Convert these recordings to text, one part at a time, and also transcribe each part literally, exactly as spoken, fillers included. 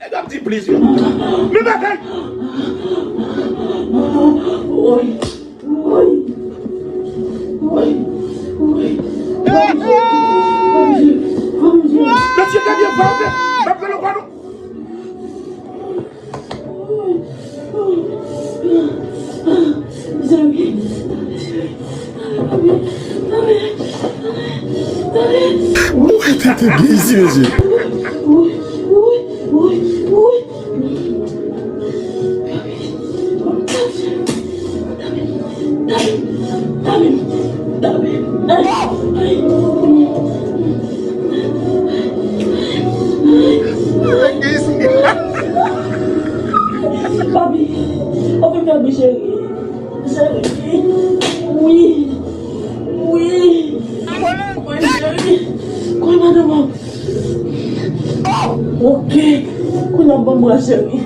Nèg ap di plis, wi. Men bagay. Woy, woy, woy, woy. Mesye, gade yon fòm, m ap pran yon kò nou. Ou wè tete gen isi, mesye. Papi, ou fin fè bri, cheri. Cheri. Wi. Wi. Wi, cheri. Kòl madanm an. Ok. Kounye a ban m bra, cheri.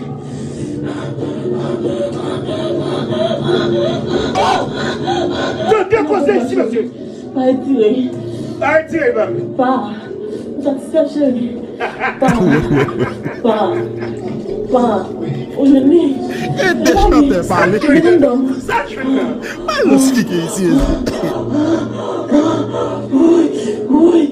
Tande koze isi, mesye. Pa etire. Pa etire, papi. Pa. Ou satisfè, cheri? Pa. Pa. Pa. Ou jwenn li? Ede chantè pale. Vin anndan. Sa jwenn nan. Malòs ki gen isi, mesye. Woy, woy,